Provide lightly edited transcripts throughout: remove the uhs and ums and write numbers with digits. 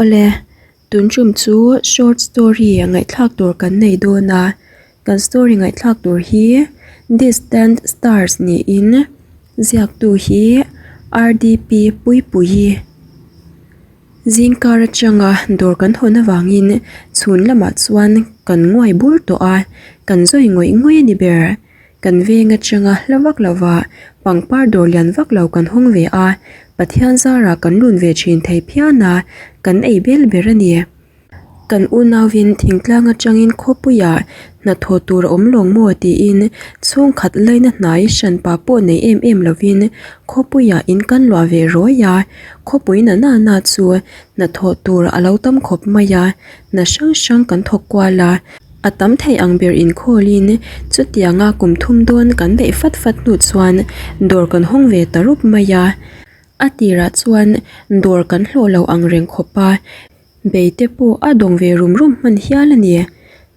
Awle, tun tum chu short story ngaihthlak tur kan nei dawn a, kan story ngaihthlak tur hi Distant Stars niin ziaktu hi RDP Puipuii. Zingkar atanga dawr kan hawn avangin chhun lamah chuan kan nguai bur tawh a, kan zawi ngawih ngawih a ni ber. Kan veng atanga hla vak lova pangpar dawr lian vak lo kan hawng ve a, Pathian zarah kan lun ve thin thei phian a, kan ei bel ber a ni. Kan unauvin thingtlang atangin khawpuiah hnathawh tur a awm lawng maw tiin chhungkhat laina hnai hranpa pawh nei em em lovin khawpuiah in kan luah ve rawi a, khawpui na na na chu hnathawh tur a lo tam khawp mai a, hna hrang hrang kan thawk kual a. A tam thei ang ber inkhawlin chutianga kum thum dawn kan beih fat fat hnu chuan dawr kan hawng ve ta rup mai a. A tirah chuan dawr kan hlawh lo ang reng khawp a, bei te pawh a dawng ve rum rum hman hial a ni.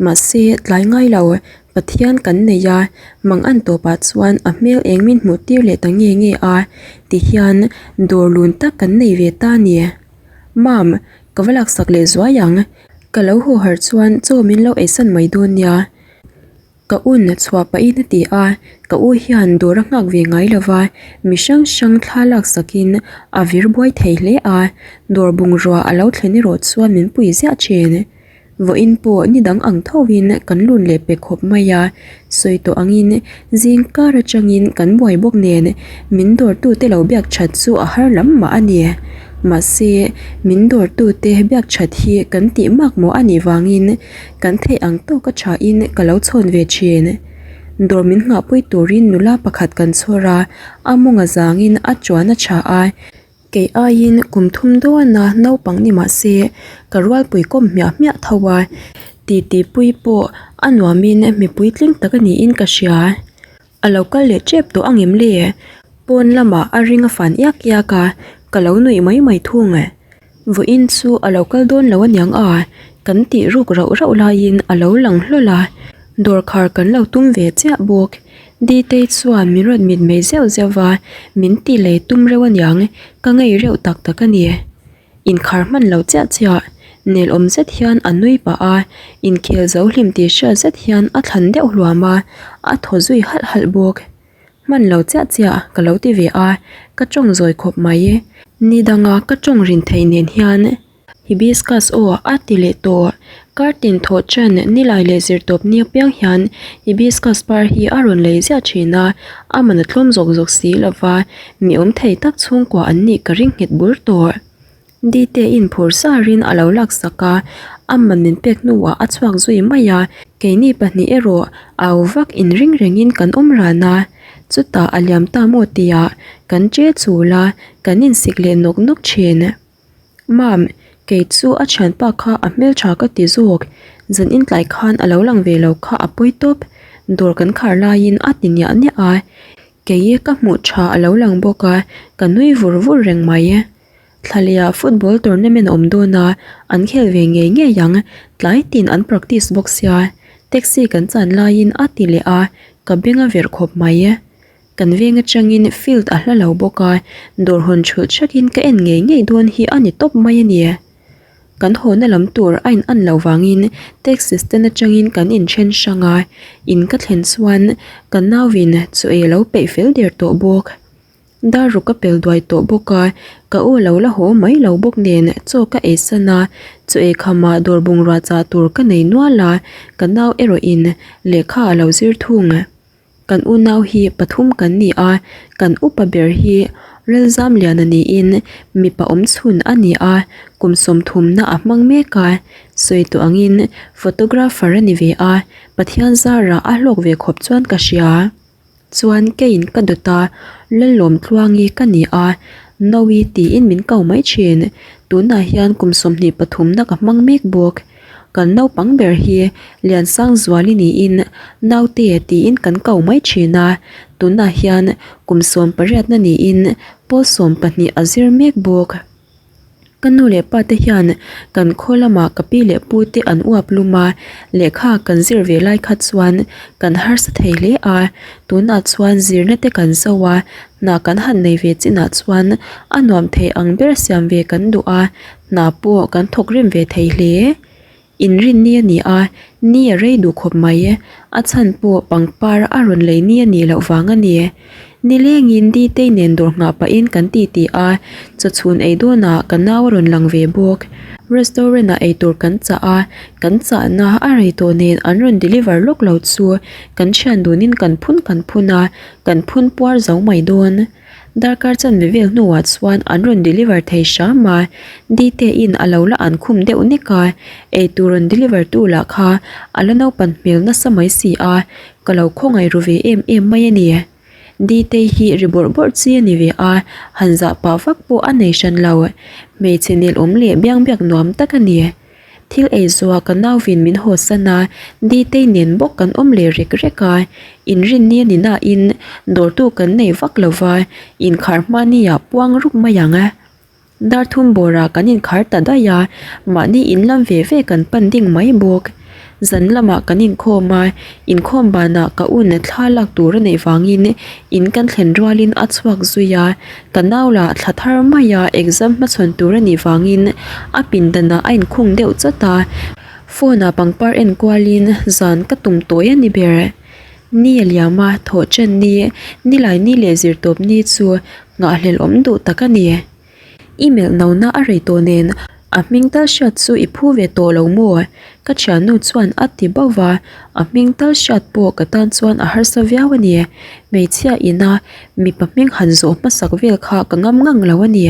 Mahse tlai ngai lo Pathian kan nei a, mang an tawpah chuan a hmel eng min hmuh tir leh ta nge nge a, tihian dawr lun tak kan nei ve ta a ni. Mam, ka va laksak leh zuai ang. Ka lo haw harh chuan chaw min lo eisan mai dawn nia. Ka un chhuah pahin a ti a, ka u hian dawr a nghak ve ngai lova, mi hrang hrang thla laksakin a vir buai thei hle a, dawr bungrua a lo thlen erawh chuan min pui ziah thin. Vawiin pawh ni dang ang thovin kan lun leh pe khawp mai a, sawi tawh angin zing kar atangin kan buai bawk nen min dawrtute lo biak that chu a har lam mah a ni. Mahse, min dawrtute biak that hi kan tih mak maw a nih vangin kan theih ang tawka thain ka lo chhawn ve thin. Dawr min nghahpui turin nula pakhat kan chhawr a, a mawng a zangin a chuan a tha a. Kei aiin kum thum dawna naupang ni mah se ka rualpui kawm hmiah hmiah tho a, titi pui pawh a nuamin mipui tling tak a niin ka hria. A lo kal leh tep tawh ang em le? Pawn lamah a ring a fan iak iak a, ka lo nuih mai mai thung. Vawiin chu a lo kal dawn lo aniang a, kan tih ruk rauh rauh laiin a lo lang hlawl a, dawr khar kan lo tum ve chiah bawk. Ditei chuan min rawn mit mai zeuh zeuh va, min ti lei tum reuh aniang, ka ngei reuh tak tak a ni. Inkhar hman lo chiah chiah, nel awm zet hian a nui pah a, inkhel zo hlim tih hriat zet hian a thlan deuh hluam a, a thaw zui halh halh bawk. Hman lo chiah chiah ka lo ti ve a, ka tawng zawi khawp mai. Ni danga ka tawng rin theih nen hian. Hibiscus aw a ti leh tawh. Kartin thawh chen nilai leh zirtawp ni apiang hian hibiscus par hi a rawn lei ziah thin a, a man a tlawm zawk zawk si lova, mi awm thei tak chhungkua an nih ka ring nghet bur tawh. Dite in phur sarin a lo laksak a, a man min pek hnuah a chhuak zui mai a, keini pahnih erawh au vak inring rengin kan awm ran a, chutah a liam ta maw tia kan che chul a, kan insik leh nawk nawk thin. Mam, kei chu a thianpa kha a hmeltha ka ti zawk, zan intlai khan a lo lang ve lo kha a pawi tawp, dawr kan khar laiin a ti niah niah a, kei ka hmuh tha a lo lang bawk a, ka nui vur vur reng mai. Thlalehah football tournament a awm dawn a, an khel ve ngei ngei ang, tlai tin an practice bawk sia, taxi kan chan laiin a ti leh a, ka beng a verh khawp mai. Kan veng atangin field a hla lo bawk a, dawr hawn thulh thakin ka en ngei ngei dawn hi a ni tawp mai a ni. Kan hawna lam tur a in an loh vangin taxi stand atangin kan inthen hrang a, in ka thlen chuan ka nauin chaw ei a lo peih fel der tawh bawk. Dar ruk a pel duai tawh bawk a, ka u a lo la haw mai lo bawk nen chaw ka ei san a, chaw ei khamah dawr bungrua chah tur ka nei nual a, ka nau erawhin lehkha a lo zir thung. Kan unau hi pathum kan ni a, kan upa ber hi Lalzamliana niin mipa awm chhun a ni a, kum sawmthumna a hmang mek a, sawi tawh angin photographer a ni ve a, Pathian zarah a hlawk ve khawp chuan ka hria. Chuan keiin ka dawt a, Lalawmtluangi ka ni a, Noe tiin min ko mai thin, tunah hian kum sawmhnih pathumna ka hmang mek bawk. Kan naupang ber hi Liansangzuali niin naute tiin kan ko mai thin a, tunah hian kum sawm pariatna niin pawl sawm pahnih a zir mek bawk. Ka nu leh pa te hian kan khaw lamah ka pi leh pu te an uap lum a, lehkha kan zir ve lai kha chuan kan harsa thei hle a, tunah chuan zirna te kan zo a, hna kan han nei ve chinah chuan a nuam thei ang ber siam ve kan duh a, hna pawh kan thawk rim ve thei hle. Inrinni a ni a, ni a rei duh khawp mai. A chhan pawh pangpar a rawn lei ni a nih loh vang a ni. Nilengin Ditei nen dawr nghah pahin kan titi a, chawchhun ei dawnah ka nau a rawn lang ve bawk. Restaurant ah eitur kan chah a, kan chahna a rei tawh nen an rawn deliver lawk lo chu kan thian dunin kan phun kan phun a, kan phun puar zo mai dawn. Darkar chanve vel hnuah chuan an rawn deliver thei hram a, Dite in a lo la an khum deuh nek a, eitur rawn deliver tu lah kha a la naupan hmel nasa mai si a, ka lo khawngaih ru ve em em mai a ni. Dite hi ri bawrh bawrh chi a ni ve a, han zah pah vak pawh a nei hran lo, hmeichhe nelawm leh biang biak nuam tak a ni. Thil ei zuah ka nauvin min haw san a, Ditei nen bawk kan awm leh rek rek a, inrinni a ni nain dawrtu kan nei vak lo va, inkhar hmani ah puang rup mai ang a. Dar thum bawrah kan inkhar ta daih a, mahni inlam ve ve kan pan ding mai bawk. Zan lamah kan inkhawm a, inkhawm banah ka u na thla lak tur a neih vangin in kan thlen rualin a chhuak zui a, Ka nau lah thla thar maia exam hmachhawn tur a nih vangin a pindanah a inkhung deuh chawt a, phone ah pangpar en kualin zan ka tum tawi a ni ber. Ni a liam a, thawh chen ni, nilai ni leh zirtawp ni chu nghahhlelh awm duh tak a ni. I melh no na a rei tawh nen a hming tal hriat chu i phu ve tawh lo maw? Ka thiannu chuan a ti bauh va, a hming tal hriat pawh ka tan chuan a harsa viau a ni. Hmeichhia ina mipa hming han zawh hmasak vel kha ka ngam ngang lo a ni.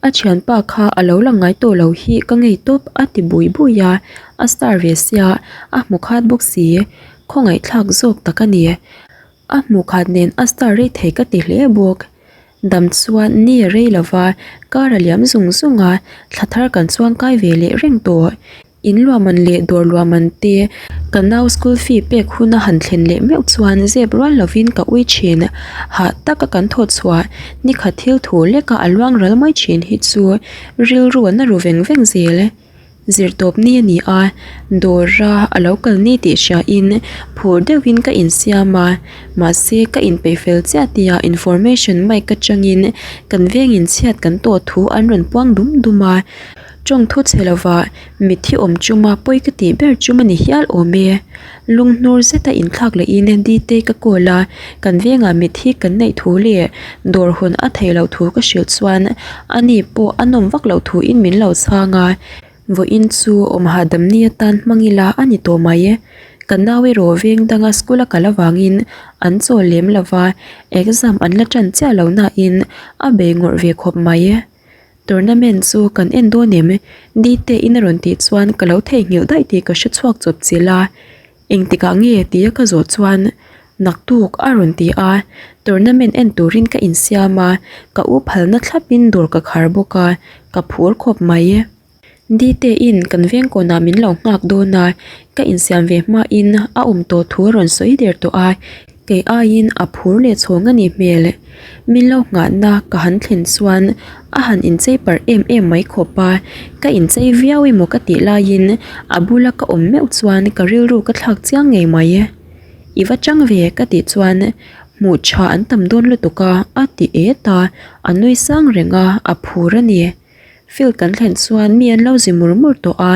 A thianpa kha a lo la ngai tawh lo hi ka ngei tawp a ti bui bui a, a star ve sia, a hmu khat bawk si, khawngaihthlak zawk tak a ni. A hmuh khat nen a star rei thei ka ti hle bawk. Dam chuan ni a rei lova, kar a liam zung zung a, thla thar kan chuang kai ve leh reng tawh. In luahman leh dawr luahman te ka nau school fee pek huna han thlen leh meuh chuan zep rual lovin ka ui thin. Hah taka kan thawh chhuah nikhat thil thu leka a luang ral mai thin hi chu rilru a na ru veng veng zel. Zirtawp ni a ni a, dawra a lo kal ni tih hriain phur deuhin ka insiam a, mahse ka inpeih fel chiah tia information mic atangin kan vengin chhiat kan tawh thu an rawn puang dum dum a, tawng thu chhe lovah mitthi awm chuma pawi ka tih ber chum a ni hial awm e. Lunghnur zeta inthlak lehin Dite ka call a, kan vengah mitthi kan neih thu leh dawr hawn a theih loh thu ka hrilh chuan ani pawh a nawm vak loh thuin min lo chhang a, vawiin chu awm hahdam ni atan hmang ila a ni tawh mai. Ka nau erawh veng danga school a kal avangin an chawl lem lo va, exam an la tan chiah lo nain a bei ngawrh ve khawp mai. Tournament chu kan en dawn em? Dite in a rawn tih chuan ka lo theihnghilh daih tih ka hre chhuak chawp chilh a, engtikah nge tia ka zawh chuan naktuk a rawn ti a, tournament en turin ka insiam a, ka u phalna thlapin dawr ka khar bawk a, ka phur khawp mai. Dite in kan veng kawnah min lo nghak dawn a, ka insiam ve hmain a awm tawh thu a rawn sawi der tawh a, kei aiin a phur leh chhawng a nih hmel. Min lo nghahna ka han thlen chuan a han inchei parh em em mai khawp a, ka inchei viau emaw ka tih laiin a bula ka awm meuh chuan ka rilru ka thlak chiang ngei mai. I va chang ve ka tih chuan hmuh tha an tam dawn lutuk a a ti et a, a nui sang reng a, a phur a ni. Field kan thlen chuan mi an lo zi mur mur tawh a,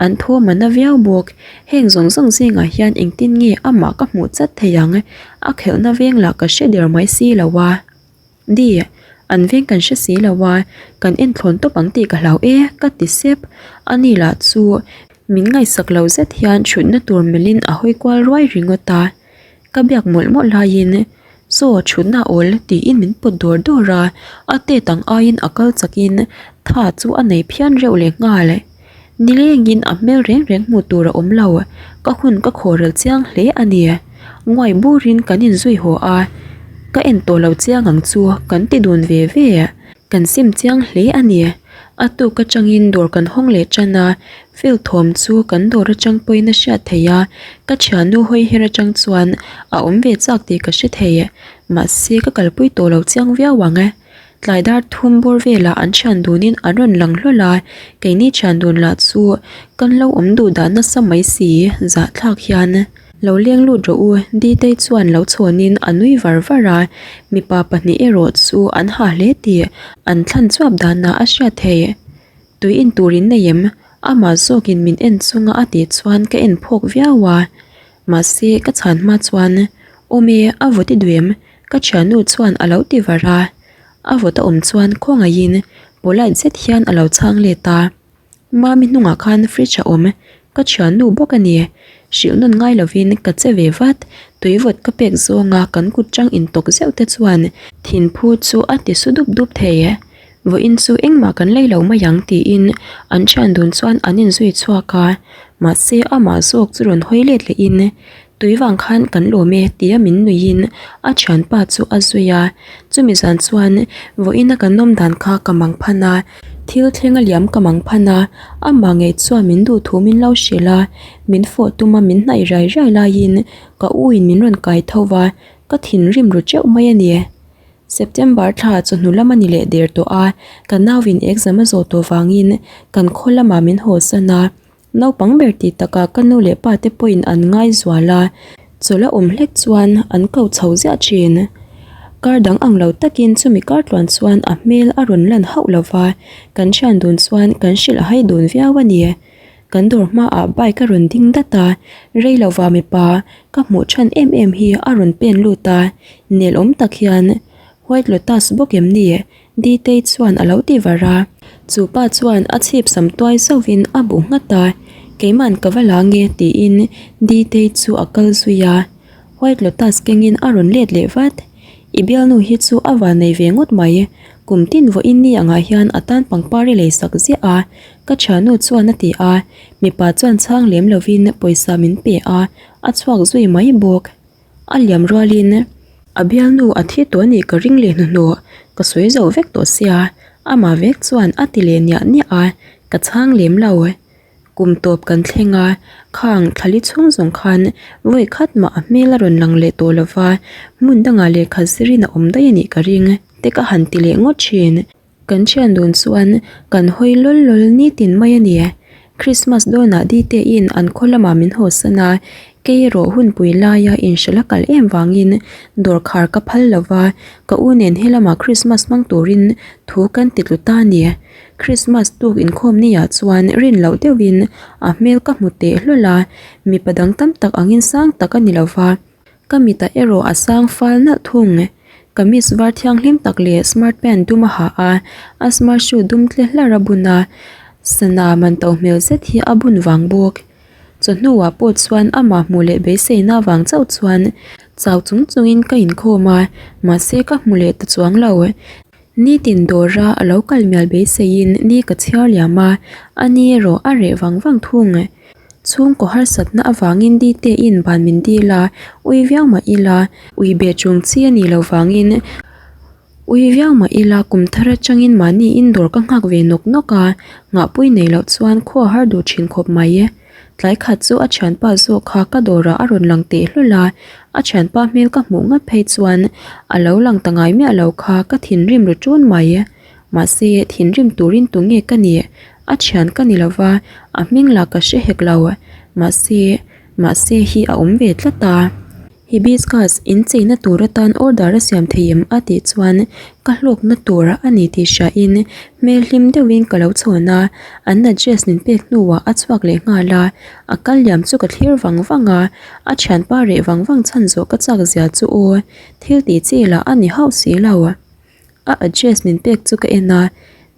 an thawm a na viau bawk. Heng zawng zawng zingah hian engtin nge amah ka hmuh chat thei ang? A khelhna veng lah ka hre der mai si lo a. Di, an veng kan hre si lo a, kan en thlawn tawp ang tih ka hlau e, ka ti sep. Ani lah chu min ngaihsak lo zet hian thutna tur melhin a hawi kual ruai ringawt a. Ka biak mawlh mawlh laiin Saw thutna awl tiin min pawt dawr dawr a, a tet ang aiin a kal chakin tha chu a nei phian reuh leh nghal. Nilengin a hmel reng reng hmuh tur a awm lo, ka hun ka khawrel chiang hle a ni. Nguai burin kan inzui haw a, ka en tawh lo chiang ang chu kan ti dun ve ve. Kan sim chiang hle a ni. A tuk atangin dawr kan hawng leh tan a, field thawm chu kan dawr atang pawhin a hriat theih a, ka thiannu hawi her atang chuan a awm ve chak tih ka hre thei, mahse ka kalpui tawh lo chiang viau ang e. Tlai dar thum bawr velah an thian dunin an rawn lang hlawl a, keini thian dun lah chu kan lo awm duh dah nasa mai si zahthlak hian. Lo leng lut rawh u, Ditei chuan lo chhawnin a nui var var a, mipa pahnih erawh chu an ha hle tih an thlan chuap danah a hriat theih. Tui in tur in nei em? Amah zawkin min en chunga a tih chuan ka en phawk viau a, mahse ka chhan hma chuan, Awm e, a vawt i duh em? Ka thiannu chuan a lo ti var a, a vawt a awm chuan khawngaihin polite zet hian a lo chhang let a. Mami hnungah khan fridge a awm, ka thiannu bawk a ni. Hrilh nawn ngai lovin ka che ve vat, tui vawt ka pek zawnga kan kut chang intawk zeuh te chuan thinphu chu a ti su dup dup thei. Vawiin chu engmah kan lei lo mai ang tiin an thian dun chuan an inzui chhuak a, mahse amah zawk chu rawn hawi let lehin tui vang khan kan lawm e tia min nuihin a thianpa chu a zui a, chumi zan chuan vawiina kan nawm dan kha ka mang phan a, thil thleng a liam ka mang phan a, amah ngei chuan min duh thu min lo hrilh a, min fawh tum a min hnaih riai riai laiin ka u in min rawn kai tho va, ka thinrim ru teuh mai a ni. September thla chawhnu lam a ni leh der tawh a, ka nauin exam a zawh tawh vangin kan khaw lamah min haw san a, naupang ber tih takah ka nu leh pa te pawhin an ngai zual a, chawlh a awm hlek chuan an ko chho ziah thin. Kar dang ang lo takin chumi kar tluan chuan a hmel a rawn lan hauh lo va, kan thian dun chuan kan hrilh a hai dun viau a ni. Kan dawr hmaah bike a rawn ding dat a, rei lova mipa ka hmuh than em em hi a rawn pen lut a, nel awm tak hian White Lotus bawk em ni? Ditei chuan a lo ti var a. Chu pa chuan a chhip sam tuai zauhin a bu nghat a, Keiman ka va la nge tiin Ditei chu a kal zui a. White Lotus kengin a rawn let leh vat. I bialnu hi chu a van nei ve ngawt mai, kum tin vawiin ni angah hian a tan pangpar i lei sak ziah a, Ka thiannu chuan a ti a, mipa chuan chhang lem lovin pawisa min pe a, a chhuak zui mai bawk. A liam rualin a bialnu a thi tawh anih ka ring leh hnuhnawh, ka sawi zo vek tawh sia, amah vek chuan a ti leh niah niah a, ka chhang lem lo. Kum tawp kan thleng a, khang thlali chhung zawng khan vawi khat mah a hmel a rawn lang leh tawh lova, hmun dangah lehkha zirin a awm daih anih ka ring te ka han ti leh ngawt thin. Kan thian dun chuan kan hawi lawl lawl nitin mai a ni. Christmas dawnah Ditein an khaw lamah min haw san a, kei erawh hunpui laia inhrilh a kal em vangin dawr khar ka phal lo va, ka u nen helamah Christmas hmang turin thu kan ti tlu ta a ni. Christmas tuk inkhawm niah chuan rin loh deuhin a hmel ka hmu teh hlawl a, mipa dang tam tak angin sang tak a ni lo va. Ka mitah erawh a sang fal nalh thung. Kamis var thianghlim tak leh smart pant dum a ha a, a smart shoe dum tle hlar a bun a, sana man to hmel zet hi a bun vang bawk. Chawhnuah pawh chuan amah hmuh leh beiseina vang chauh chuan chau chung chungin ka inkhawm a, mahse ka hmu leh ta chuang lo. Nitin dawra a lo kal mial beiseiin ni ka chhiar liam a, a ni erawh a reh vang vang thung. Chhungkaw harsatna avangin Ditein ban min dil a, ui viau mah ila, ui beh chung chi a nih loh vangin ui viau mah ila kum thar atangin mahni in dawr ka nghak ve nawk nawk a, nghahpui nei loh chuan khaw a har duh thin khawp mai. Tlai khat chu a thianpa zawk kha ka dawrah a rawn lang teh hlawl a, a thianpa hmel ka hmuh ngat phei chuan a lo lang ta ngai miah lo kha ka thinrim ru ṭun mai. Mahse, thinrim turin tu nge ka nih? A thian ka ni lova, a hming lah ka hre hek lo. Mahse, mahse hi a awm ve tlat a. Hibiscus in cheina tur atan order a siam thei em a tih chuan ka hlawkna tur a ni tih hriain hmel hlim deuhin ka lo chhawn a, an address min pek hnuah a chhuak leh nghal a, a kal liam chu ka thlir vang vang a, a thianpa reh vang vang chhan zawh ka chak zia chu aw, thil tih chi lah a ni hauh si lo. A address min pek chu ka en a,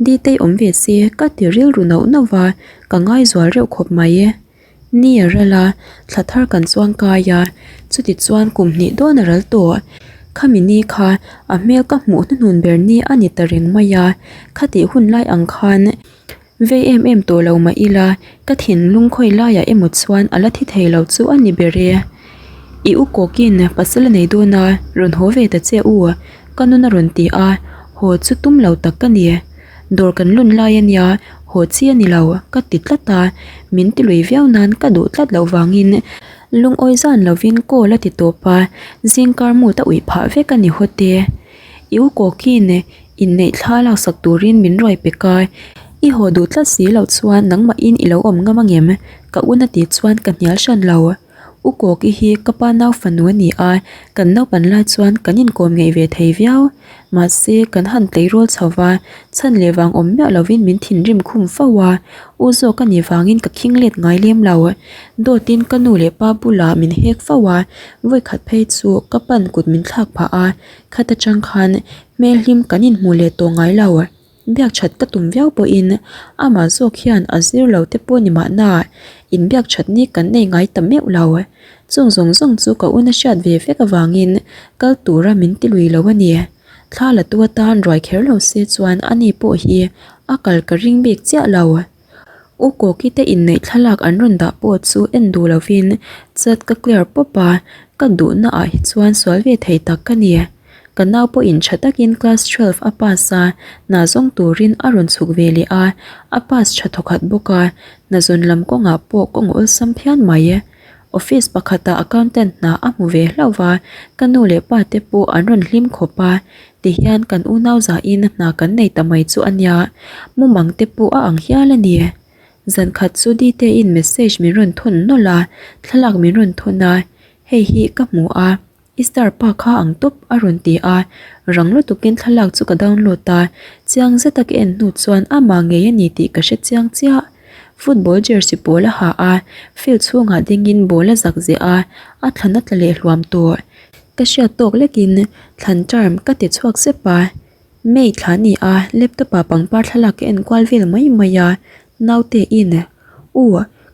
Ditei awm ve se ka ti rilru nauh nauh va, ka ngaizual reuh khawp mai e. Ni a ral a, thla thar kan chuang kai a, chuti chuan kum hnih dawn a ral tawh. Khami ni kha a hmel ka hmuh hnuhnun ber ni a ni ta reng mai a, khatih hun lai ang khan vei em em tawh lo mah ila, ka thinlung khawi laiah emaw chuan a la thi thei lo chu a ni ber e. I u kawkin pasal a nei dawn a, rawn haw ve ta che u, ka nun a rawn ti a, haw chu tum lo tak ka ni. Dawr kan lun lai a nia, haw chi a ni lo, ka ti tlat a, min ti lui viau nan ka duh tlat loh vangin lungawi zan lovin call a ti tawp a, zingkar mut a uih phah vek a ni hawt e. I u Kawkin, Inneih thla laksak turin min ruai pek a, i haw duh tlat si loh chuan nangmahin i lo awm ngam angem? Ka un a tih chuan ka hnial hran lo. U Kawki hi ka pa nau fanu a ni a, kan naupan lai chuan kan inkawm ngeih ve thei viau. Mahse, kan han tleirawl chho va, chhan leh vang awm miah lovin min thinrim khum fo a, u zawk a nih vangin ka khing let ngai lem lo. Dawtin ka nu leh pa bulah min hek fo a, vawikhat phei chu ka pan kut min thlak phah a, khat atang khan hmel hlim kan inhmuh leh tawh ngai lo. Biak that ka tum viau pawhin amah zawk hian a zir lo te pawh ni mahna inbiak that ni kan nei ngai ta meuh lo. Chung zawng zawng chu ka una hriat ve vek avangin kal tura min ti lui lo a ni. Thla la tu atan ruai kher lo se chuan ani pawh hi a kal ka ring bik chiah lo. U Kawki te inneih thlalak an rawn dah pawh chu en duh lovin chat ka clear pawp a, ka duhna ah hi chuan sual ve thei tak ka ni. Ka nau pawhin tha takin class 12 a pass a, hna zawng turin a rawn chhuk ve leh a, a pass tha thawkhat bawk a, hna zawn lam kawngah pawh kawng awlsam phian mai. Office pakhatah accountant hna a hmu ve hlauh va, ka nu leh pa te pawh an rawn hlim khawp a, tihian kan unau zahin hna kan nei ta mai chu a nia, mumang te pawh a ang hial a ni. Zankhat chu Ditein message min rawn thawn nawlh a, thlalak min rawn thawn a, hei hi ka hmu a. I star pa kha ang tawp a rawn ti a, rang lutukin thlalak chu ka download a, chiang zeta ka en hnu chuan amah ngei a ni tih ka hre chiang chiah. Football jersey pawl a ha a, field chhungah dingin ball a zak zeh a, a thlan a tla leh hluam tawh. Ka hriat tawk lekin thlan term ka ti chhuak zep a, May thla a ni a, laptop ah pangpar thlalak ka en kual vel mai mai a, naute in. U,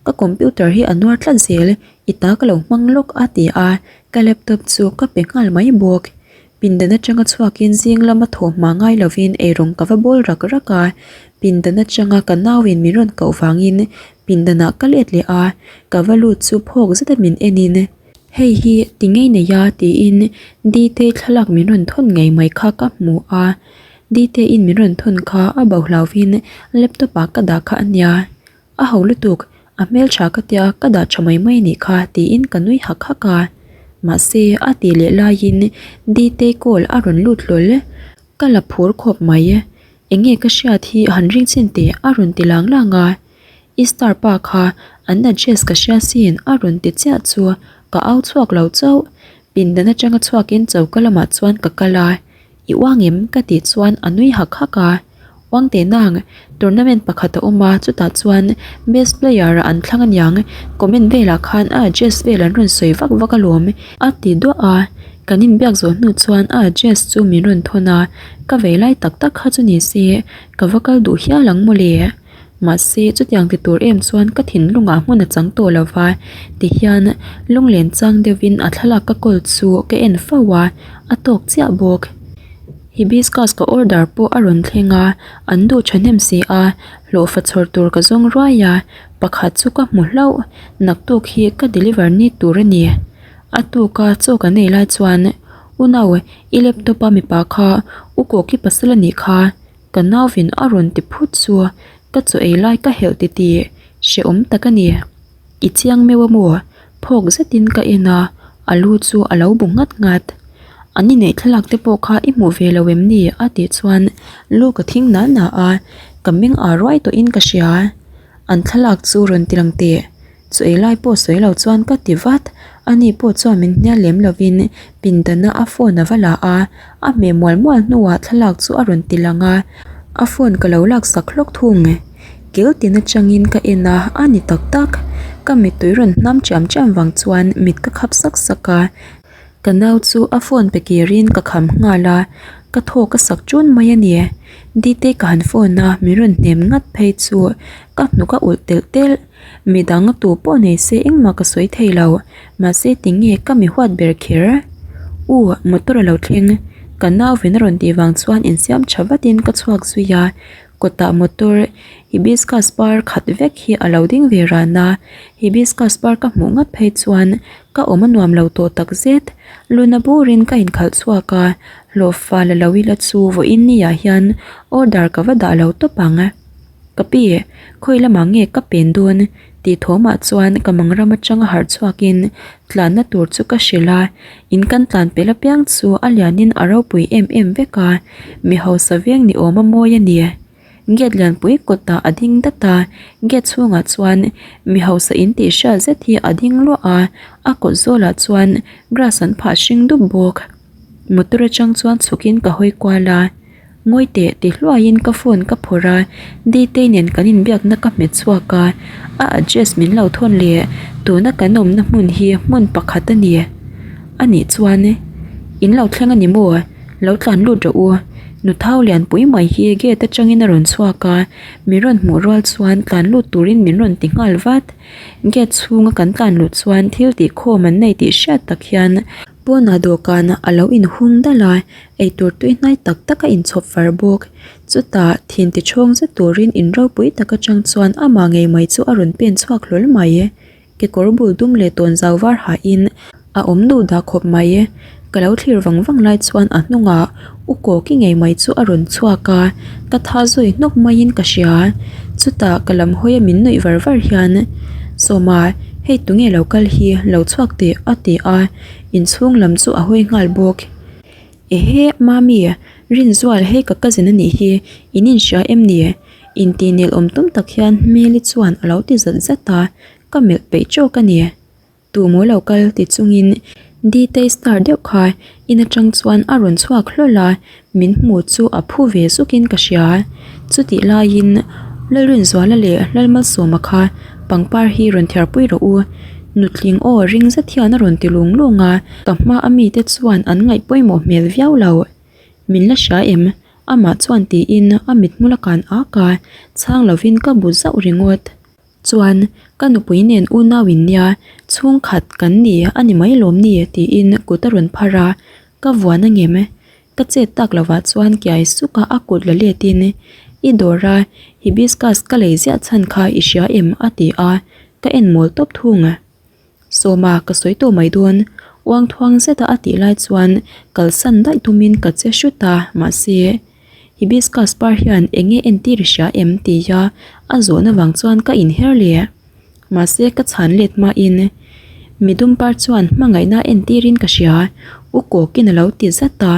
ka computer hi a nuar tlat zel, i ta ka lo hmang lawk a ti a, ka laptop chu ka pe nghal mai bawk. Pindan atanga chhuakin zing lama thawh hma ngai lovin eirawng ka va bawl rak rak a, pindan atanga ka nauin min rawn koh vangin pindanah ka let leh a, ka va lut chu phawk zeta min enin. Hei hi ti ngei nei a tiin Dtei thlalak min rawn thawn ngei mai kha ka hmu a, Dteiin min rawn thawn kha a bo hlauhin laptop ah ka dah kha a nia. A ho lutuk, a hmeltha ka tia ka dah tha mai mai nih kha tiin ka nui hak hak a. Mahse a tih leh laiin Dtei call a rawn lut hlawl. Ka la phur khawp mai. Enge ka hriat hi han ring chin teh a rawn ti lang lang a. I star pa kha an address ka hria sin a rawn ti chiah chu ka au chhuak lo chauh. Pindan atanga chhuakin choka lamah chuan ka kal a. I uang em? ka tih chuan a nui hak hak a. Uang teh nang, tournament pakhat a awm a, chutah chuan best player ah an thlang aniang, comment velah khan a address vel an rawn sawi vak vak alawm a ti duah a. Kan inbiak zawh hnu chuan a address chu min rawn thawn a, ka vei lai tak tak kha chu ni se, ka va kal duh hial ang mawle. Mahse, chutiang ti tur em chuan ka thinlungah hmun a chang tawh lo va, tihian lunglen chang deuhin a thlalak ka kawl chu ka en fo a, a tawk chiah bawk. Hibiscus ka order pawh a rawn thleng a, an duh thahnem si a, hlawhfa chhawr tur ka zawng ruai a, pakhat chu ka hmu hlauh, naktuk hi ka deliver ni tur a ni. A tuka chaw kan ei lai chuan, U nau, i laptop a mipa kha u Kawki pasal a nih kha, Ka nauvin a rawn ti phut chu ka chaw ei lai ka helh titih hrehawm tak a ni. I chiang meuh a maw? Phawk zetin ka en a, a lu chu a lo bu nghat nghat. An inneih thlalak te pawh kha i hmuh ve lo em ni? a tih chuan lu ka thing na na a, ka meng ah ruai tawhin ka hria. An thlalak chu rawn ti lang teh. Chu ei lai pawh sawi lo chuan ka ti vat, ani pawh chuan min hnial lem lovin pindana a phone a va la a, a hmeh mual mual hnuah thlalak chu a rawn ti lang a, a phone ka lo laksak hlawk thung. Kil tin atangin ka en a, a ni tak tak, ka mittui rawn hnam chiam chiam vang chuan mit ka khap sak sak a, Ka nau chu a phone pe kirin ka kham nghal a, ka thawk a sak ṭun mai a ni. Dite ka han phone a, min rawn hnem ngat phei chu ka hnuk a ulh telh telh. Midang tu pawh nei se engmah ka sawi thei lo, mahse tinge ka mi huat ber kher? U, motor a lo thleng. Ka nau vin a rawn tih vang chuan insiam tha vatin ka chhuak zui a, kawtah motor hibiscus par khat vek hi a lo ding ve ran a, hibiscus par ka hmuh ngat phei chuan Ka awm a nuam lo tawh tak zet. Luna burin ka inkhalh chhuak a, hlawhfa la lo ila chu vawiin ni ah hian order ka va dah lo tawp ang. Ka pi, khawi lamah nge ka pen dawn? Tih thawmah chuan ka mang ram atanga harh chhuakin tlanna tur chu ka hrilh a, in kan tlan pel apiang chu a lianin a ropui em em vek a, mi hausa veng ni awm a mawi a ni. Gate lianpui kawtah a ding dat a, gate chhungah chuan mi hausa in tih hriat zet hi a ding luah a, a kawt zawlah chuan grass an phah hring dup bawk. Motor atang chuan chhukin ka hawi kual a. Ngawi teh ti hluaiin ka phone ka phawrh a, Ditei nen kan inbiakna ka hmet chhuak a, a address min lo thawn leh tuna kan awmna hmun hi hmun pakhat a ni. A nih chuan in lo thleng a ni maw? Lo tlan lut rawh u. Nuthau lianpui mai hi gate atangin a rawn chhuak a, min rawn hmuh rual chuan tlan lut turin min rawn ti nghal vat. Gate chhunga kan tlan luh chuan thil tih khawm an nei tih hriat tak hian pawnah dawhkan a lo inhung dalh a, Eitur tui hnai tak tak a inchhawp far bawk. Chutah, thin ti chhawng zet turin in ropui tak atang chuan amah ngei mai chu a rawn pen chhuak hlawl mai. Kekawr bul dum leh tawn zau var hahin a awm duh dah khawp mai. Ka lo thlir vang vang lai chuan a hnungah u kawki ngei mai chu a rawn chhuak a, ka tha zui hnawk maiin ka hria. Chutah ka lam hawia min nuih var var hian, Sawma, hei tunge lo kal hi, lo chhuak teh a ti a, inchhung lam chu a hawi nghal bawk. Ehe, Mami, Rinzual hei ka cousin a nih hi, in inhria em ni? Intih nel awm tum tak hian Hmeli chuan a lo ti zat zat a, ka melh peih tawk a ni. Tu maw lo kal ti chungin Ditei star deuh kha in atang chuan a rawn chhuak hlawl a, min hmu chu a phu ve zukin ka hria. Chutih laiin Lalrinzuala leh Lalmalsawma kha pangpar hi rawn thiarpui rawh u. Nutling aw ring zet hian a rawn ti lung lung a. Ka hma a mite chuan an ngaih pawimawh hmel viau lo. Min la hria em? Amah chuan tiin a mithmul a kan ak a, chhang lovin ka bu zauh ringawt. Chuan, ka nupui nen unau in nia, chhungkhat kan ni a ni mai lawm ni? tiin kut a rawn phar a, ka vuan angem? Ka chet tak lovah chuan kiai suk a a kut la letin, I dawr a, hibiscus ka lei ziah chhan kha i hria em? a ti a, ka en mawl tawp thung. Sawma ka sawi tawh mai dawn. Uang thuang zeta a tih lai chuan kalsan daih tumin ka che hrut a, mahse hibiscus par hian eng nge entir i hria em tia a zawhna vang chuan ka inher leh. Mahse ka chhan let hmain midum par chuan hmangaihna entirin ka hria, u kawkin a lo ti zat a,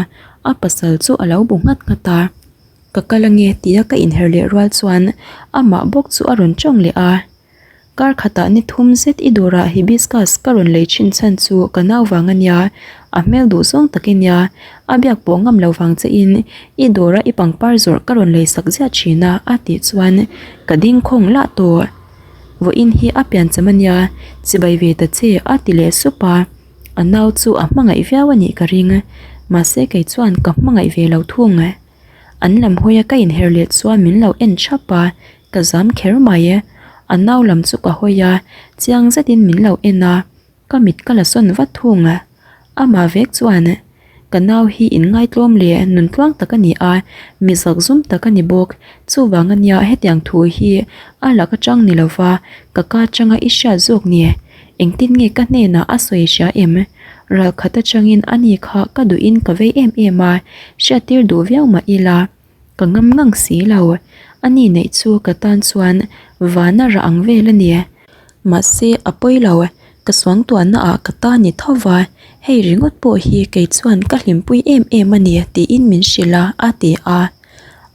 a pasal chu a lo bu nghat nghat a. Ka kal ange tia ka inher leh rual chuan amah bawk chu a rawn tawng leh a. Kar khatah ni thum zet i dawrah hibiscus ka rawn lei thin chhan chu ka nau vang a nia, a hmel duh zawng tak i nia, a biak pawh ngam lo vang che in i dawra i pangpar zawrh ka rawn lei sak ziah thin a a tih chuan ka ding khawng lah tawh. Vawiin hi a piancham a nia, chibai ve ta che a ti leh sup a, a nau chu a hmangaih viau a nih ka ring, mahse kei chuan ka hmangaih ve lo thung. An lam hawia ka inher leh chuan min lo en thap a, ka zam kher mai e. A nau lam chu ka hawi a, chiang zetin min lo en a, ka mit ka la sawn vat thung a. Amah vek chuan, Ka nau hi inngaitlawm leh nuntluang tak a ni a, mi zakzum tak a ni bawk. Chuvang ania hetiang thu hi a lak atang ni lova ka ka atanga i hriat zawk ni. Engtin nge ka hnenah a sawi hria em? Ralkhat atangin a ni kha ka duhin ka vei em em a, hriattir duh viau mah ila ka ngam ngang si lo. A ni neih chu ka tan chuan vana rah ang vel a ni. Mahse a pawi lo, ka suangtuahna ah ka ta ni tho va, hei ringawt pawh hi kei chuan ka hlimpui em em a ni tiin min hrilh a, a ti a.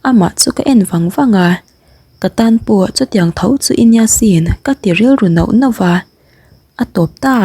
Amah chu ka en vang vang a. Ka tan pawh chutiang tho chu i nia sin ka ti rilru nauh nauh va, a tawp ta.